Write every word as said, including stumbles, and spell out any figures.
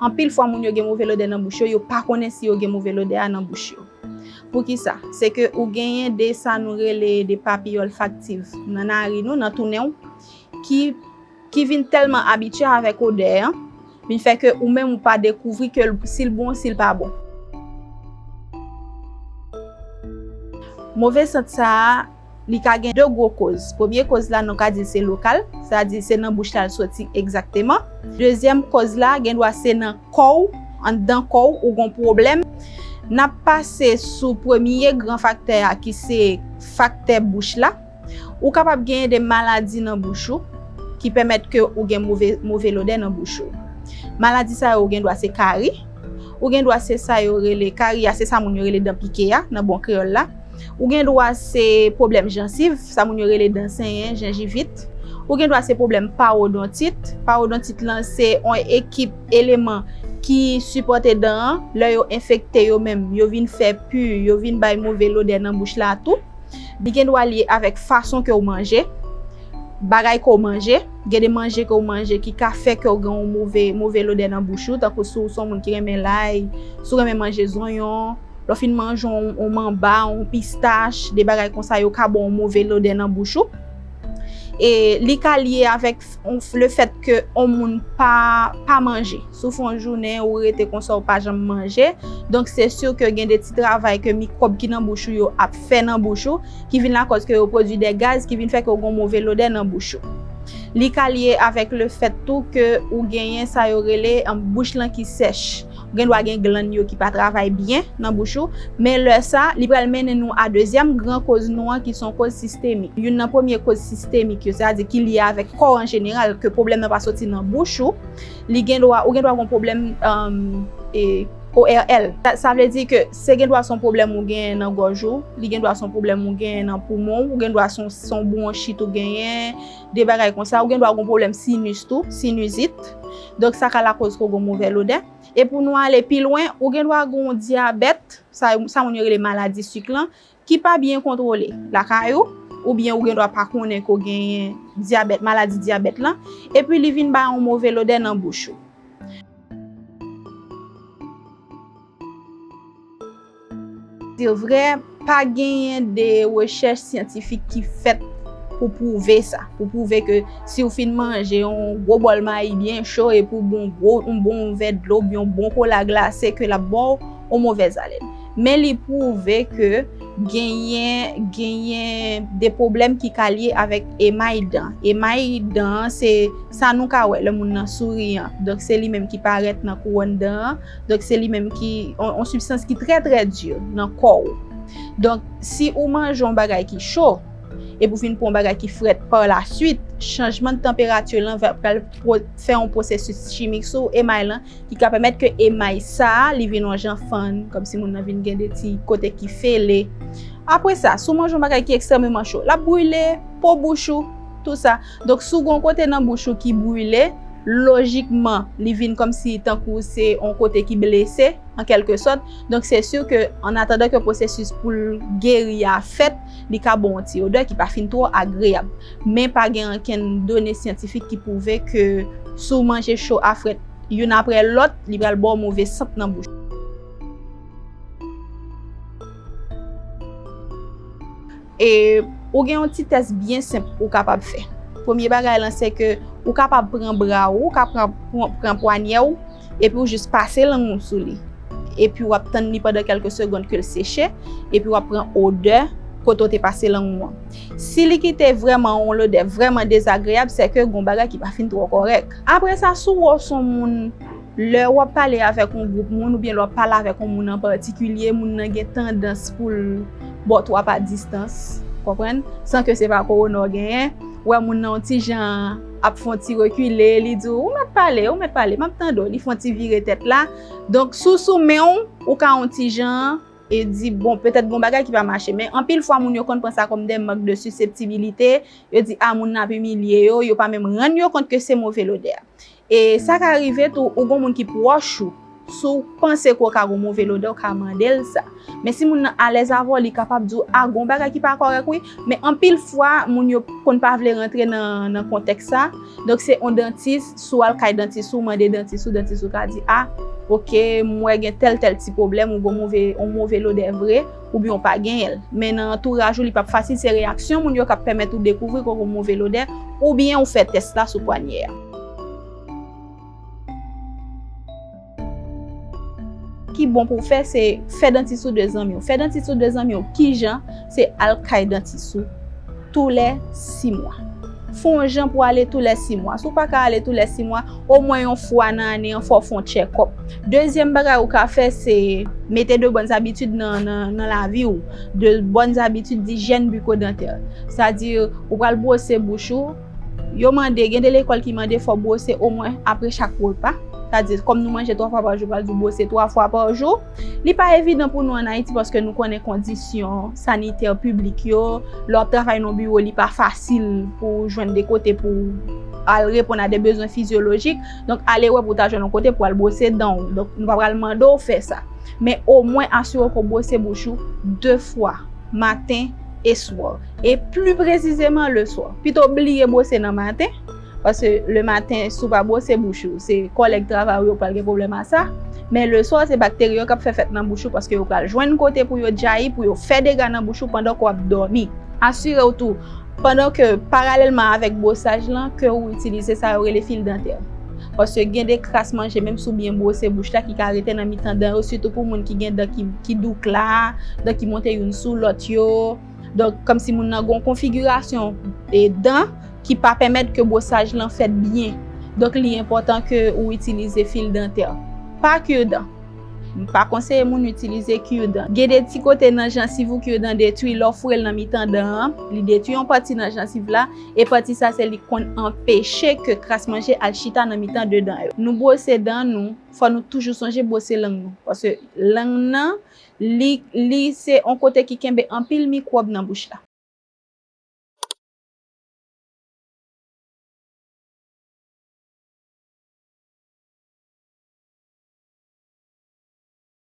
Anpil fwa, moun yo gen move lodè nan bouch yo, yo pa konnen si yo gen move lodè a nan bouch yo. Poukisa? Se ke ou genyen de sa nou rele de papiye olfaktif nan nari nou, nan tounen w, ki, ki vin tèlman abitye avèk odè an, vin fè ke ou menm ou pa dekouvri ke l, si l bon, si l pa bon. Move sant sa a, li ka gen de gwo koz. Premye koz la, nou ka di l se lokal, sa di se nan bouch la l soti egzakteman. Dezyèm koz la, gen dwa se nan kò w, anndan kò w, ou gon pwoblèm. N ap pase sou premye gran faktè a, ki se faktè bouch la. Ou kapab genyen de maladi nan bouch ou ki pèmèt ke ou gen move, move lodè nan bouch ou. Maladi sa yo, ou gen dwa se kari, ou gen dwa se sa yo rele, kari a, se sa moun yo rele dan pike a, nan bon kreyòl la. Ou gen dwa se pwoblèm jansiv, sa moun yo rele dan senyen, jenjivit. Ou gen dwa se pwoblèm pawodontit. Pawodontit lan se yon ekip eleman ki sipòte dan an. Lè yo enfekte yo menm, yo vin fè pi, yo vin bay move lodè nan bouch la tou. Li gen dwa lye avèk fason ke w manje, bagay ke w manje. Gen de manje ke w manje ki ka fè ke w gen yon move, move lodè nan bouch ou, tankou si w se yon moun ki renmen lay, si w renmen manje zonyon, lè w fin manje yon, yon manba, yon pistach, de bagay konsa, yo ka ba w yon move lodè nan bouch ou. E li ka lye avèk f-, on, le fèt ke yon moun pa, pa manje. Si w fè yon jounen, ou rete konsa, ou pa janm manje. Donk, se si ke gen de ti travay ke mikwòb ki nan bouch ou yo ap fè nan bouch ou, ki vin lakòz ke yo pwodui de gaz, ki vin fè ke w gen yon move lodè nan bouch ou. Li ka lye avèk le fèt tou ke ou genyen sa yo rele, em, bouch lan ki sèch. Ou gen dwa gen glann yo ki pa travay byen nan bouch ou, men lè sa, li pral mennen nou a dezyèm gran koz nou an, ki se yon koz sistemik. Youn nan premye koz sistemik yo, sètadi ki lye avèk kò an jeneral, ke pwoblèm nan pa soti nan bouch ou, li gen dwa, ou gen dwa gen yon pwoblèm, em, e, O R L. Sa, sa vle di ke se gen dwa se yon pwoblèm ou genyen nan gòj ou, li gen dwa se yon pwoblèm ou genyen nan poumon w, ou gen dwa se yon, se yon bwonchit ou genyen, de bagay konsa, ou gen dwa gen yon pwoblèm sinis tou, sinizit. Donk, sa ka lakòz ke w gen yon move lodè. E pou nou ale pi lwen, ou gen dwa gen yon dyabèt, sa, sa moun yo rele maladi sik lan, ki pa byen kontwole lakay ou, oubyen ou gen dwa pa konnen ke w genyen dyabèt, maladi dyabèt lan, epi li vin bay yon move lodè nan bouch ou. Di vre, pa genyen de rechèch syantifik ki fèt pou pwouve sa, pou pwouve ke si w fin manje yon gwo bòl mayi byen cho epi w bwè yon gwo, yon bon vè dlo, yon bon kola glase, ke l ap ba w yon movèz alen. Men li pwouve ke genyen, genyen de pwoblèm ki ka lye avèk emay dan. Emay dan an, se sa nou ka wè lè moun nan souri an. Donk, se li menm ki parèt nan kouwòn dan an. Donk, se li menm ki, on, on sibstans ki trè, trè di nan kò w. Donk, si ou manje yon bagay ki cho, epi w vin pran yon bagay ki frèt pa la swit, chanjman de tanperati lan va, pral pwo-, fè yon pwosesis chimik sou emay lan, ki ka pèmèt ke emay sa a, li vin yon jan fann, kòmsi moun nan vin gen de ti kote ki fele. Apre sa, si w manje yon bagay ki ekstrèmeman cho, l ap brile po bouch ou, tou sa. Donk, si w gen yon kote nan bouch ou ki brile, lojikman, li vin kòmsi tankou se yon kote ki blese, an kèlke sòt. Donk, se si ke, an atandan ke pwosesis pou l geri a fèt, li ka ba w yon ti odè ki pa fin twò agreyab. Men pa gen ankenn done syantifik ki pwouve ke si w manje cho a frèt youn apre lòt, li pral ba w move sant nan bouch. E ou gen yon ti tès byen senp ou kapab fè. Premye bagay lan, se ke ou kapab pran bra w, ou ka pran, pran, pran pwanyè w, epi w jis pase lang ou sou li. Epi w ap tann li pandan kèlke segonn ke l seche, epi w ap pran odè kote w te pase lang ou an. Si li kite vrèman yon lodè vrèman dezagreyab, se ke gen yon bagay ki pa fin twò kòrèk. Apre sa, si w wè w se yon moun, lè w ap pale avèk yon gwoup moun, oubyen lè w ap pale avèk yon moun an patikilye, moun nan gen tandans pou l ba w twòp a distans, konprann? San ke se pa kowona w genyen, w wè moun nan yon ti jan ap fè yon ti rekile, li di w, "Ou mèt pale, ou mèt pale, m ap tande w." Li fè yon ti vire tèt la. Donk, si w sou men w, ou ka yon ti jan e di, "Bon, petèt gen yon bagay ki pa mache." Men anpil fwa, moun yo konn pran sa kòm de mank de siseptibilite. Yo di, "A, moun nan ap imilye yo," yo pa menm rann yo kont ke se move lodè a. E sa ka rive tou, ou gon moun ki pwòch ou, Si w panse ke w ka gen yon move lodè, w ka mande l sa. Men si moun nan alèz avè w, li kapab di w, a, gen yon bagay ki pa kòrèk wi. Men anpil fwa, moun yo konn pa vle rantre nan, nan kontèks sa. Donk, se yon dantis, si w al kay dantis ou, mande dantis ou, dantis ou ka di, a, oke, m wè gen tèl, tèl ti pwoblèm, ou gen yon move, yon move lodè vre, oubyen w pa genyen l. Men nan antouraj ou, li p ap fasil, se reyaksyon moun yo k ap pèmèt ou dekouvri ke w gen yon move lodè, oubyen ou fè tès la sou pwanyè a. Ki bon pou w fè, se fè dantis ou de zanmi w. Fè dantis ou de zanmi w. Kijan? Se al kay dantis ou toulè sis mwa. Fè yon jan pou w ale toulè sis mwa. Si w pa ka ale toulè sis mwa, omwen yon fwa nan ane an, fò w fè yon tchèkòp. Dezyèm bagay ou ka fè, se mete de bòn zabitid nan, nan, nan lavi w. De bòn zabitid dijèn bikodantè. Sètadi, ou pral bwose bouch ou, yo mande, gen de lekòl ki mande fò w bwose omwen apre chak repa. Sètadi, kòm nou manje twa fwa pa jou, yo pral di w bwose twa fwa pa jou. Li pa evidan pou nou ann Ayiti paske nou konnen kondisyon sanitè piblik yo. Lè w ap travay nan biwo, li pa fasil pou w jwenn de kote pou w al reponn a de bezwen fizyolojik. Donk, ale wè pou w ta jwenn yon kote pou w al bwose dan w. Donk, nou pa pral mande w fè sa. Men omwen asire w ke w bwose bouch ou de fwa, maten e swa. E pli presizeman, leswa. Pito bliye bwose nan maten, paske lematen, si w pa bwose bouch ou, se kòlèg travay ou yo pral gen pwoblèm a sa. Men leswa, se bakteri yo k ap fè fèt nan bouch ou, paske yo pral jwenn kote pou yo djayi, pou yo fè dega nan bouch ou pandan ke w ap dòmi. Asire w tou, pandan ke, paralèlman avèk bwosaj lan, ke ou itilize sa yo rele fil dantè. Paske gen de kras manje, menm si w byen bwose bouch la, ki ka rete nan mitan dan yo, sitou pou moun ki gen dan ki, ki doukla, dan ki monte youn sou lòt yo. Donk, kòmsi moun nan gen yon konfigirasyon, e, dan ki pa pèmèt ke bwosaj lan fèt byen. Donk, li enpòtan ke ou itilize fil dantè. Pa kirdan. M pa konseye moun itilize kirdan. Gen de ti kote nan jansiv ou kirdan detwi, lè w foure l nan mitan dan an, li detwi yon pati nan jansiv la, e pati sa se li konn anpeche ke kras manje al chita nan mitan de dan yo. Nou bwose dan nou, fò nou toujou sonje bwose lang nou. Paske lang nan, li, li se yon kote ki kenbe anpil mikwòb nan bouch la.